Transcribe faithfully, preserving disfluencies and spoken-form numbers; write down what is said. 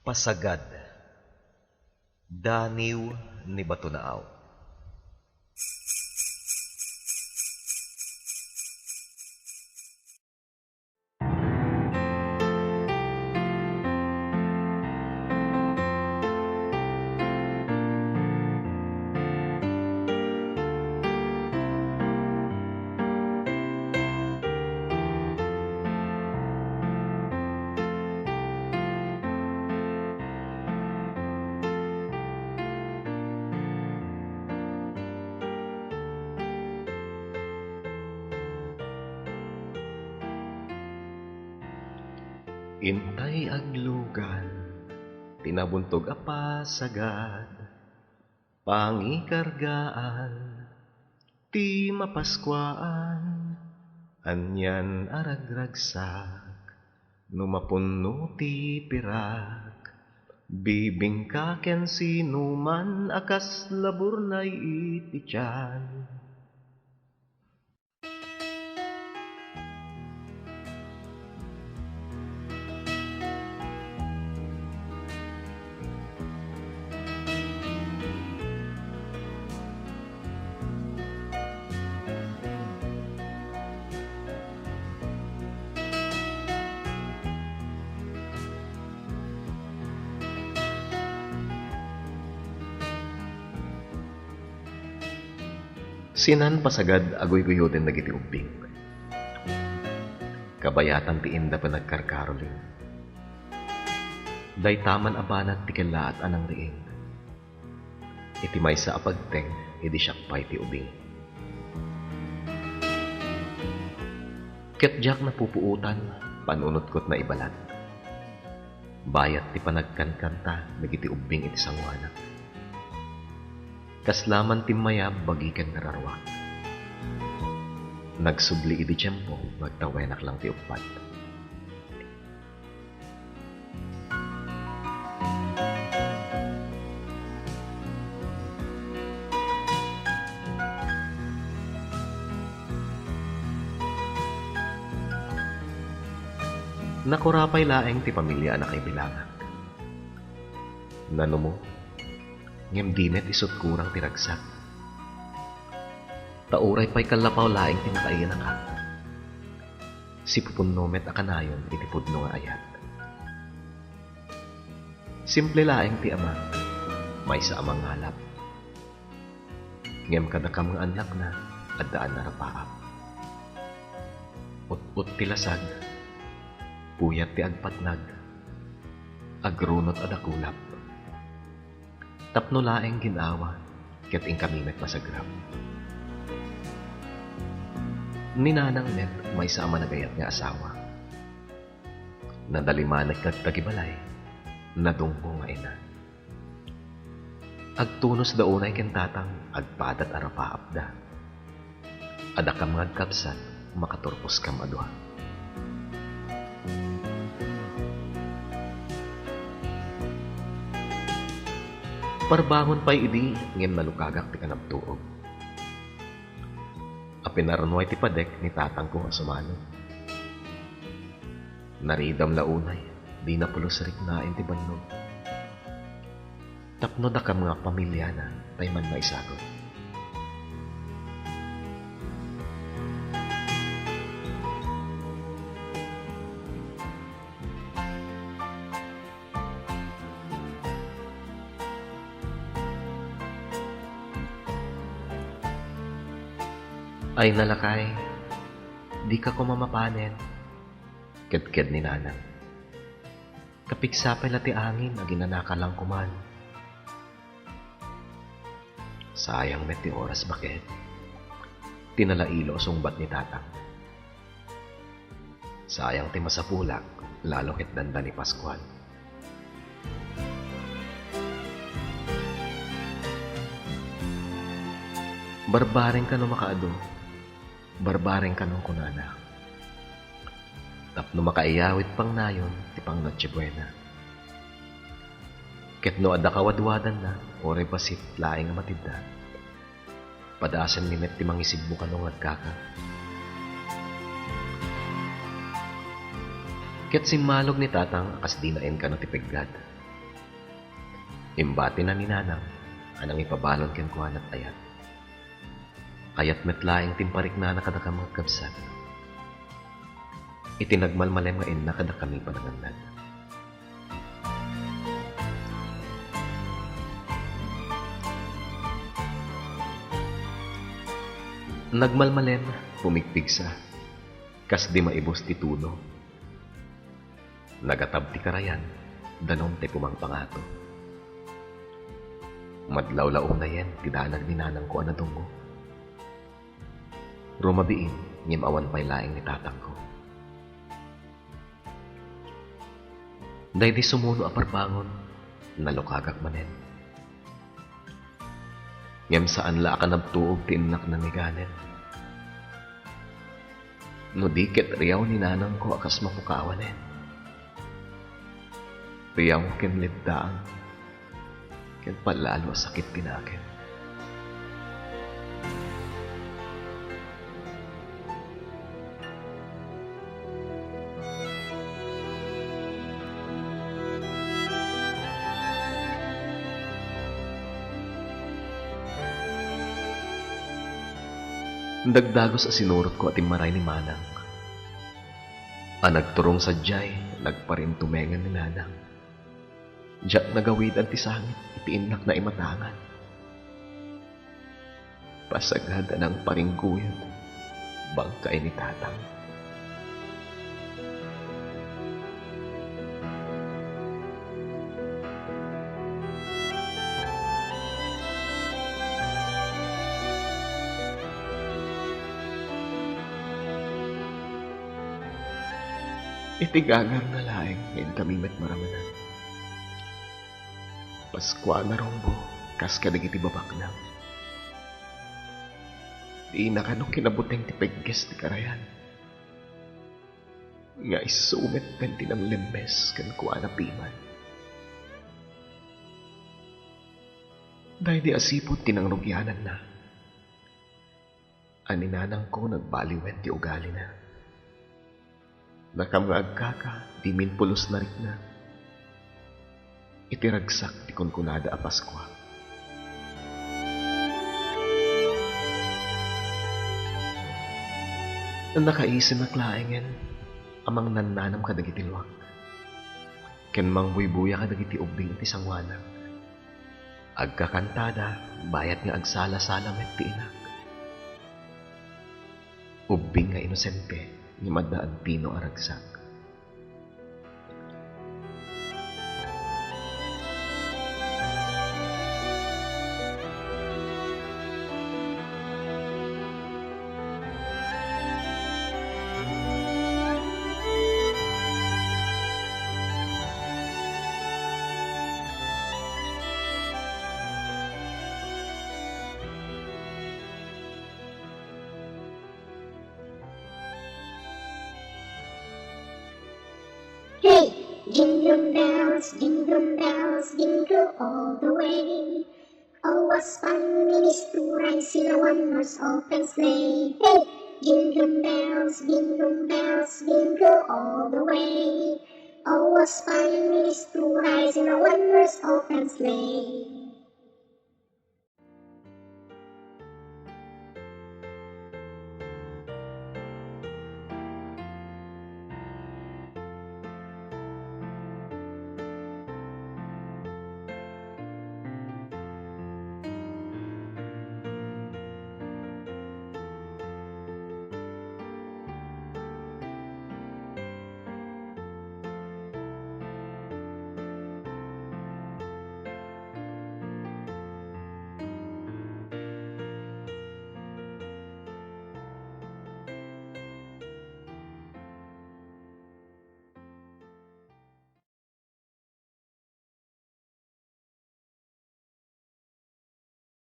Pasagad. Daniw ni Batunaaw. Intay aglugan ti nabuntog a pasagad, pangikargaan ti mapaskuaan, anian a ragragsak no mapunno ti pirak, bibingka ken sinuman a kasla burnay iti tian. Sinan pasagad a guyguyoden dagiti ubbing. Kabayatan ti indapen agkarkarulin. Dayta man a banag ti kellaat a nangriing. Iti maysa a pagteng, idi siak pay ti ubing. Ket diak napupuotan, panunotko ti naibalat. Bayat ti panagkankanta dagiti ubbing iti sangoanak. Kasla man timmayab bagiken nararuak. Nagsubli idi tiempo nga agtawenak lang ti uppat. Nakurapay laeng ti pamilia a nakaibilangak. Nanumo, ngem di met isut' kurang ti ragsak. Ta uray pay kallapaw laeng ti nakainakak, sipupunno met a kanayon iti pudno nga ayat. Simple laeng ti amak, maysa a mangalap. Ngem kadakam nga annakna, addaan a rapaap. Ut-ot ti lasag, puyat ti agpatnag, agrunot a dakulap. Tapno laeng gin-awa, ket inkami met masagrap. Ni nanang met maysa a managayat nga asawa. Nadalimanek kadta iti balay, nadunggo nga ina. Agtunosda unay ken tatang, agpadat a rapaapda. Adakam nga agkabsat, makaturposkam a dua. Parbangon pay idi, ngem nalukagak ti kanabtuog. Apinarnuay ti padek ni tatangko a sumanog. Naridam la unay, dina pulos riknaen ti bannog. Tapno dakam nga pamiliana, tay man maisagut. Ay, nalakay, dika koma mapanen, kedked ni nanang. Kapigsa pay la ti angin, aginanaka lang koman. Sayang met ti oras, baket. Ti nalailo a sungbat ni tatang. Sayang ti masapulak, lalo ket dandani Paskual. Barbareng kano makaadu, barbareng kano kunana. Tapno makaiyawid pangnayon ti pangNoche Buena. Ket no adda kawadwadanna, uray bassit laeng a matidda, padasenmi met ti mangisibbo kano nga agkaka. Ket simmalog ni tatang a kas dina inkano ti peggad. Imbatina ni Nanang a nangipabalon kenkuana ti ayat. Kayat met laeng ti impariknana kadakami nga agkabsat. Iti nagmalmalem nga innak kadakami panangannad. Nagmalmalem, pumigpigsa, kas di maibus ti tudo. Nagatab ti karayan, danum ti pumangpangato. Madlawlaw unayen ti danag ni nanangko a nadunggo. Rumabiin, ngem awan pay laeng ni tatangko. Daydi sumuno a parbangon, nalukagak manen. Ngem saan la a kanabtuog ti innak naniganen. No di ket riaw ni nanangko a kas mapukawanen. Riaw ken leddaang. Ket pallalo a sakit ti nakem. Dagdagus a sinurotko a timmaray ni Manang. A nagturong sadiay, nagparintumengan ni Nanang. Diak nagawidan ti sangit iti innak naimatangan. Pasagad a nangparingguyod, bangkay ni Tatang. Iti gagarna laeng nga inkami met maramanan. Paskuana rumbo kas kadagiti babaknang. Dina kano kinabuteng ti pegges ti karayan nga isu metten ti nanglemmes kenkuana piman. Daydi a sipud ti nangrugiananna. A ni nanangko nagbaliwen ti ugalina. Nakam nga agkaka, dimin pulos narikna. Iti ragsak ti kunkunada a Paskua. Nakaisimak laengen a mangnannanam kadagiti luak ken mangbuybuya kadagiti ubbing iti sanguanak. Agkakantada, bayat nga agsala-sala met ti inak. Ubbing nga inosente, ngem adda agpino a ragsak. Hey, jingle bells, jingle bells, jingle all the way. Awas pang ministuray sila one horse open sleigh. Hey, jingle bells, jingle bells, jingle all the way. Awas pang ministuray sila one horse open sleigh.